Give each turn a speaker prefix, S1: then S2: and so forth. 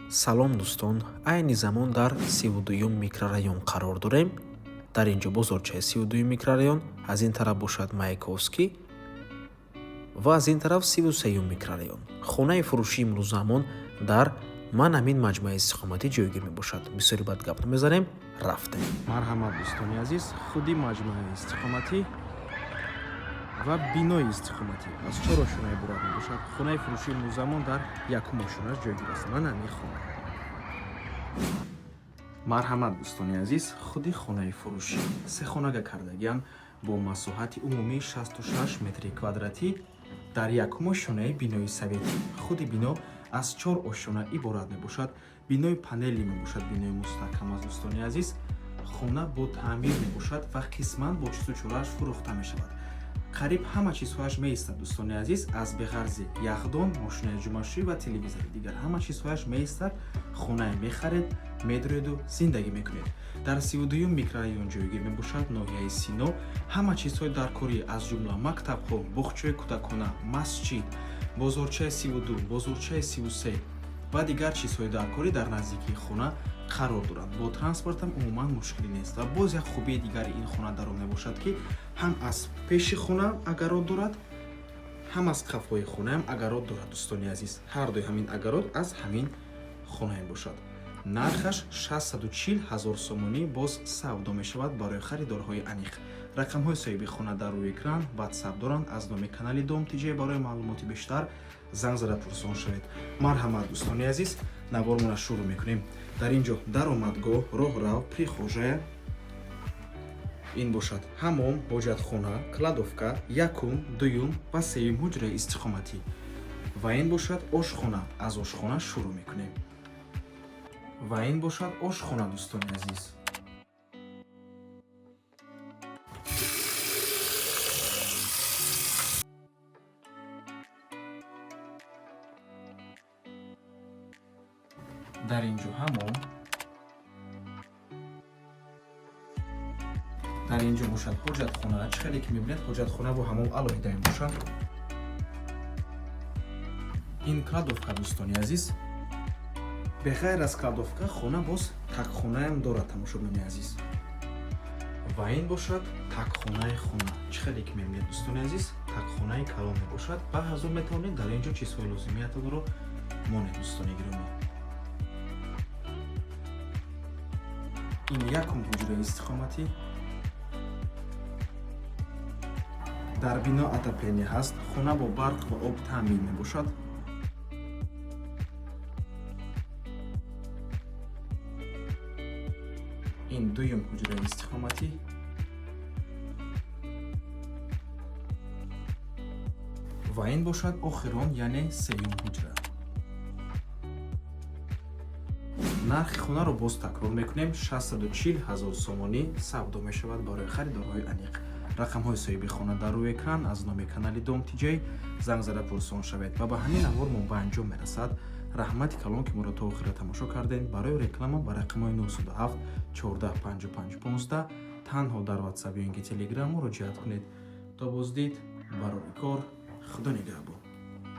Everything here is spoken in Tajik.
S1: Салом, дӯстон! Айни замон дар 32-юм микрорайон қарор дорем. Дар ин ҷо бозорчаи 32-юм микрорайон, аз ин тараф бошад Маяковский ва аз ин тараф 33-юм микрорайон. Хонаи фурӯшии имрӯзаамон дар ман ҳамин маҷмӯаи истиқоматӣ ҷойгир мебошад. Бисёри бад гап намезанем, рафтем.
S2: Марҳамат, дӯстони азиз, худи маҷмӯаи истиқоматӣ ва бинои истиқоматӣ аз чор ошёна иборат мебошад. Хонаи фурӯшии имрӯзамон дар якум ошёнаш ҷойгир аст. Ман ҳамин хона. Марҳамат, дӯстони азиз, худи хонаи фурӯшӣ сехонага кардагиам бо масоҳати умумии 66 метри квадратӣ дар якум ошёнаи бинои советӣ. Худи бино аз чор ошёна иборат мебошад. Бинои панелӣ мебошад, бинои мустаҳкам аст, дӯстони азиз. Хона бо таъмир мебошад ва қисман бо чизу чорааш фурӯхта мешавад. Қариб ҳама чизҳояш меистад, дӯстони азиз, аз беғарзи яхдон, мошинаи ҷумашӯӣ ва телевизори. Дигар ҳама чизҳояш меистад. Хонае мехаред, медроеду зиндагӣ мекунед. Дар 32-юм микрорайон ҷойгир мебошад, ноҳияи Сино. Ҳама чизҳои даркорӣ, аз ҷумла мактабҳо, боғчаи кӯдакона, масҷид, бозорчаи 32, бозорчаи 33 ва дигар чизҳои даркорӣ дар наздикии хона қарор доранд. Бо транспортам умуман мушкилӣ нест. Ва боз як хубии дигари ин хона дар он мебошад, ки ҳам аз пеши хона огород дорад, ҳам аз қафои хонаам огород дорад. Дӯстони азиз, ҳардуи ҳамин огород аз ҳамин хона мебошад. Нархаш 640 ҳазор сомонӣ, боз савдо мешавад барои харидорҳои аниқ. Рақамҳои соҳиби хона дар рӯи экран, Ватсап доранд. Аз номи канали Дом ТЖ барои маълумоти бештар занг зада пурсон шавед. Марҳамат, дӯстони азиз, навормона шурӯъ мекунем. Дар ин ҷо даромадгоҳ, роҳрав, прихожая, ин бошад ҳамом, ҳоҷатхона, кладовка, якум, дуюм ва сеюм ҳуҷраи истиқоматӣ ва ин бошад ошхона. Аз ошхона шурӯъ мекунем. Ва ин бошад ошхона, дӯстони азиз. Дар ин ҷо ҳамом, дар ин ҷо бошад ҳоҷатхона. Чӣ хеле ки мебинед, ҳоҷатхона бо ҳамом алоҳида мебошад. Ин кладовка, дӯстони азиз. Беғайр аз кладовка хона боз тагхонаам дорад, тамошобинони азиз. Ва ин бошад тагхонаи хона. Чӣ хеле ки мебинед, дӯстони азиз, тагхонаи калон мебошад. Ба ҳазур метавонед дар ин ҷо чизҳои лозимиятонро монед, дӯстони гиромӣ. Ин якум ҳуҷраи истиқоматӣ. Дар бино отопление ҳаст. Хона бо барқ ва об таъмин мебошад. Ин дуюм ҳуҷраи истиқоматӣ ва ин бошад охирон, яъне сеюм ҳуҷра. Нархи хонаро боз такрор мекунем: 640 ҳазор сомонӣ, савдо мешавад барои харидорҳои аниқ. Рақамҳои соҳиби хона дар рӯи экран. Аз номи канали Дом ТЖ занг зада пурсон шавед. Ва ба ҳамин навор мо ба анҷом мерасад. Раҳмати калон, ки моро то охира тамошо кардем. Барои реклама ба рақамҳои 907 14 55 15 танҳо дар Ватсап ё ин ки Телеграм муроҷиат кунед. То боздид, барори кор, Худо нигаҳбон.